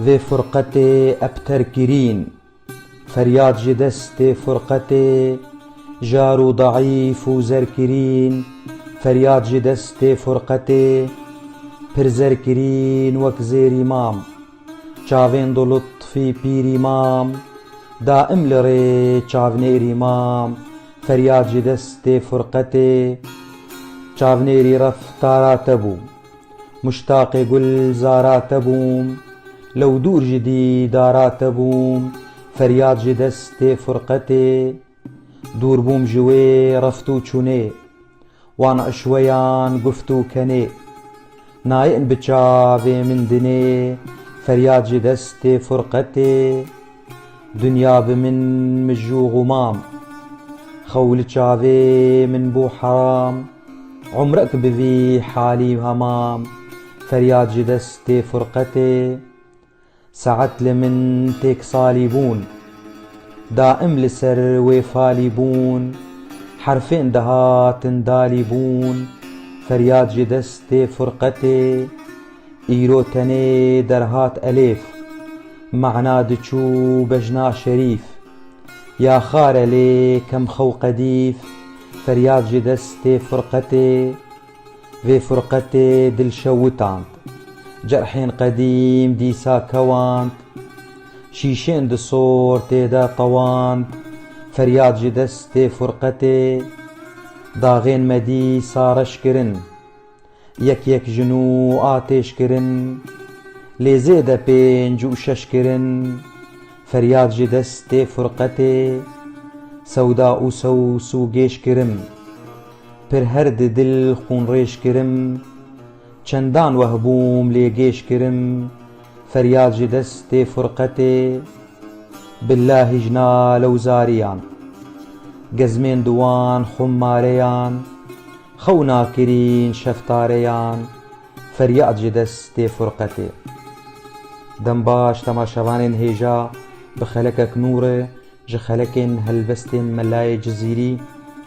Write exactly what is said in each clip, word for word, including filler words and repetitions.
Vê furqetê epter kirîn, feryad ji destê furqetê, jar û daîf û zerkirîn, feryad ji destê furqetê, pir zerkirîn wek zêrî mam, çavên du lutfî pîrî mam, daim li rê çavnêrî mam, feryad ji destê furqetê, çavnêrî reftara te bûm. Muştaqê gulzara te bûm, lew dûr ji dîdara te bûm, feryad ji destê furqetê. Dûr bûm ji wê reft û çûnê, wan eşweyan guft û kenê. Nayên bi çavê min dinê, feryad ji destê furqetê. Dinya bi min mij û xumam, xew li çavê min bû heram. Umrek bi vî halî hemam, feryad ji destê furqetê. Saet li min têk salî bûn, daim li ser wê falî bûn. Herfên dihatin dalî bûn, feryad ji destê furqetê. Îro tenê derhat elêf, mana diçû bejna şerîf. Ya xare lê kemxew qedîf, feryad ji destê furqetê. Vê furqetê dil şewitand, cerhên qedîm dîsa kewand. Şîşên di sor tê de tewand, feryad ji destê furqetê. Daxên me dîsa reş kirin, yek yek ji nû atêş kirin, lê zêde pênc û şeş kirin, feryad ji destê furqetê. Sewda û sews û gêş kirim, pir her di dil xûnrêş kirim, çendan weh bûm lê gêş kirim, feryad ji destê furqetê. Bila hîjna lewzariyan, gezmên di wan xummareyan, xew nakirîn şeftareyan, feryad ji destê furqetê. Dem baş temaşevanên hêja, bi xelekek nû re ji xelekên helbestên Melayê Cizîrî,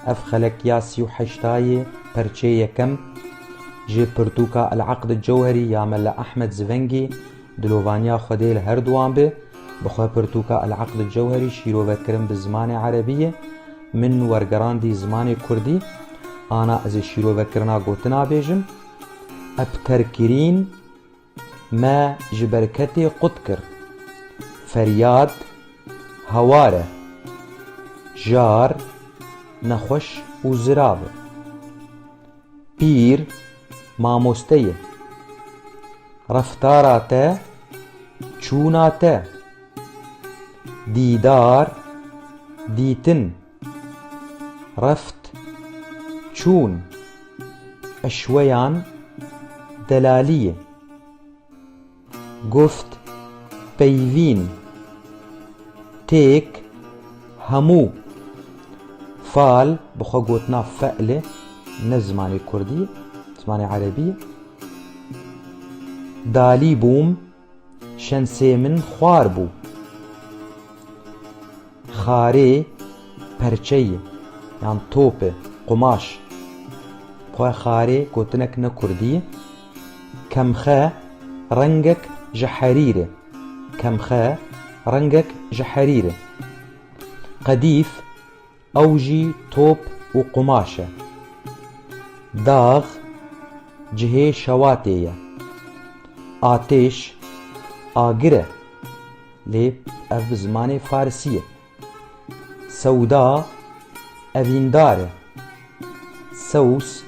ev xelek ya sî û heştayê, perçeyê yekem, ji pirtûka El Eqd Cewherî ya Mela Ehmed Zivengî, dilovaniya Xwedê li her duwan be. Bi xwe pirtûka El Eqd Cewherî şîrovekirin bi zimanê erebî ye. Min wergerandî zimanê kurdî, ana ez ê şîrovekirina gotina bêjim. Epterkirîn me ji berketê qut kir. Feryad, hawar e. Jar, nexweş û zirav e. Pîr, mamoste ye. Reftara te, çûna te. Dîdar, dîtin. Reft, çûn. Eşweyan, delaliyê. Guft, peyvîn. Têk, hemû. Fal, bi xwe gotina fe'l e, ne zimanê kurdî, zimanê erebî. Dalî bûm, şensê min xwar bû. Xarê perçe ye, yan top e, qumaş. Xwe xarê gotinek ne kurdî ye. Kemxe rengek ji herîr e. Kemxe rengek ji herîr e. Qedîf, ew jî top û qumaş e. Dax, cihê şewatê ye. Atêş, agir e. Lê ev bi zimanê farisî ye. Sewda, evîndar e. Sews,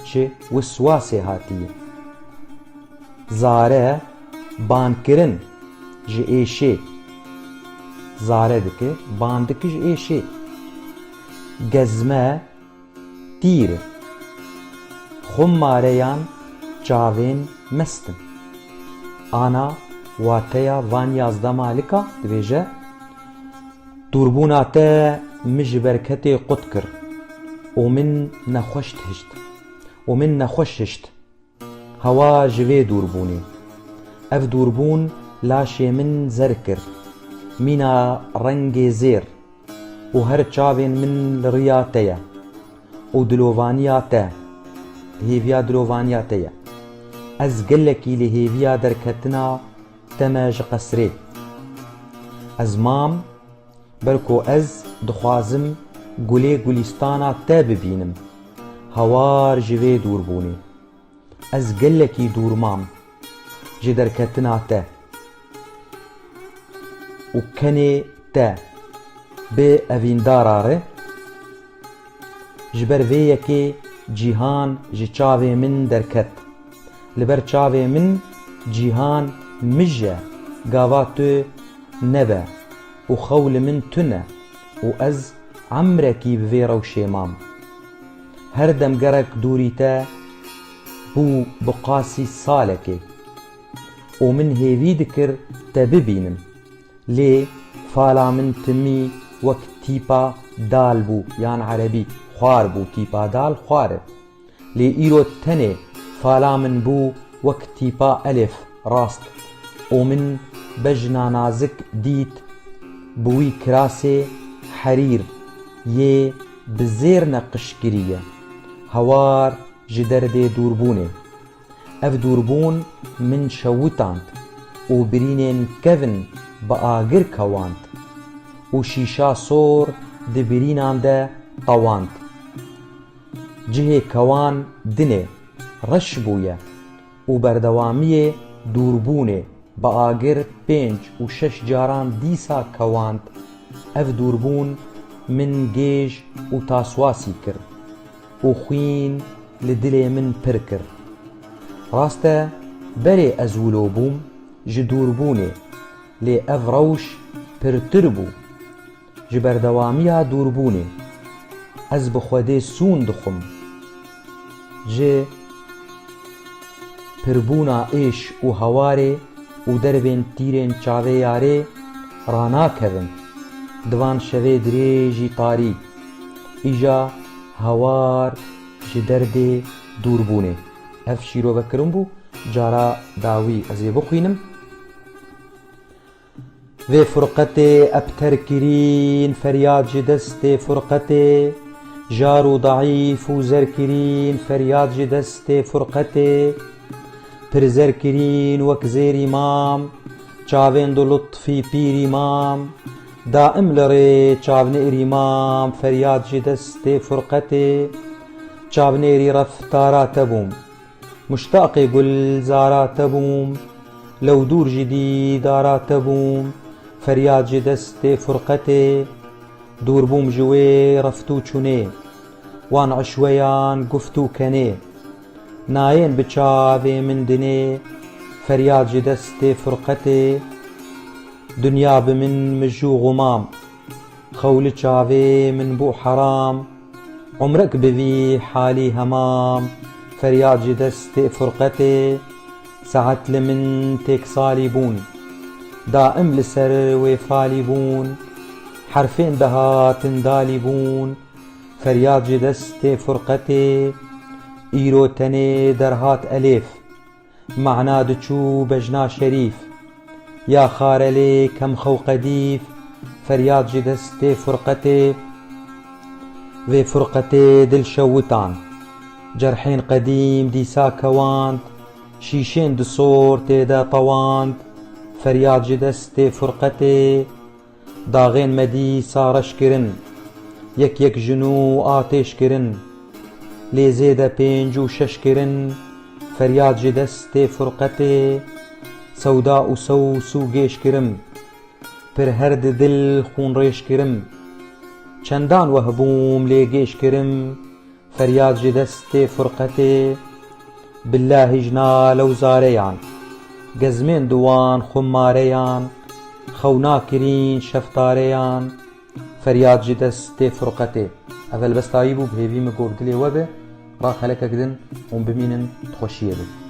ji wiswasê hatiye. Zare, bankirin, ji êşê. Zare dike, ban dike ji êşê. Gezme, tîr e. Xummareyan çavên mest in. Ana wateya van yazdeh malika dibêje, dûrbûna te min ji berketê qut kir û min nexweş hişt. Û min nexweş hişt. Hewa ji vê dûrbûnê. Ev dûrbûn laşê min zer kir. Mîna rengê zêr û her çavên min li riya te ye û dilovaniya te, hêviya dilovaniya te ye. Ez gelekî li hêviya derketina Te me ji qesrê. Ez mam, ber ku ez dixwazim gulê gulîstana te bibînim. Hawar ji vê dûrbûnê. Ez gelekî dûr mam ji derketina te û kenê te bi evîndara re. Ji ber vê yekê cîhan ji çavê min derket. Li ber çavê min cîhan mij e, gava tu nebe û xew li min tune û ez emrekî bi vê rewşê mam. Her dem gerek dûrî te bû bi qasî salekê û min hêvî dikir te bibînim. Lê fala min timî wek tîpa dal bû, yan erebî xwar bû, tîpa dal xwar e. Lê îro tenê fala min bû wek tîpa elif, rast. Û min bejna nazik dît, bi wî kirasê herîr yê bi zêr neqişkirî ye. Hawar ji derdê dûrbûnê. Ev dûrbûn min şewitand û birînên kevin bi agir kewand û şîşa sor di birînan de tewand. Cihê kewan dinê reş bûye û berdewamiyê dûrbûnê bi agir pênc û şeş caran dîsa kewand. Ev dûrbûn min gêj û taswasî kir û xwîn li dilê min pir kir. Rast e, berê ez wilo bûm ji dûrbûnê, lê ev rewş pirtir bû. Ji berdewamiya dûrbûnê, ez bi Xwedê sûn dixwim. Ji pirbûna êş û hewarê û derbên tîrên çavê yarê ranakevin. Di van şevê dirêjî tarî, îja hawar ji derdê dûrbûnê. Ev şîrove kirin bû, cara dawî ez ê bixwînim. Vê furqetê epter kirîn, feryad ji destê furqetê. Jar û daîf û zer kirîn, feryad ji destê furqetê. Pir zer kirîn wek zêrî mam, çavên du lutfî pîrî mam. Daim li rê çavnêrî mam, feryad ji destê furqetê. Çavnêrî reftara te bûm. Muştaqê gulzara te bûm, lew dûr ji dîdara te bûm, feryad ji destê furqetê. Dûr bûm ji wê reft û çûnê, wan eşweyan guft û kenê. Nayên bi çavê min dinê, feryad ji destê furqetê. Dinya bi min mij û xumam, xew li çavê min bû heram. Umrek bi vî halî hemam, feryad ji destê furqetê. Saet li min têk salî bûn, daim li ser wê falî bûn. Herfên dihatin dalî bûn, feryad ji destê furqetê. Îro tenê derhat elêf, mana diçû bejna şerîf. Ya xarelê kemxew qedîf, feryad ji destê furqetê. Vê furqetê dil şewitan, cerhên qedîm dîsa kewand. Şîşên di sor tê de tewand, feryad ji destê furqetê. Daxên me dîsa reş kirin, yek yek ji nû atêş kirin. Lê zêde pênc û şeş kirin, feryad ji destê furqetê. Sewda û sews û gêj kirim, pir her di dil xûnrêj kirim. Çendan weh bûm lê gêj kirim, feryad ji destê furqetê. Billahî jina lewzareyan, gezmên di wan xumareyan, xewna kirîn şeftareyan, feryad ji destê furqetê. Ev helbesta wî bû, bi hêvî min ku bi dilê we be, ra xelekek din hûn bimînin, di xweşiyê bin.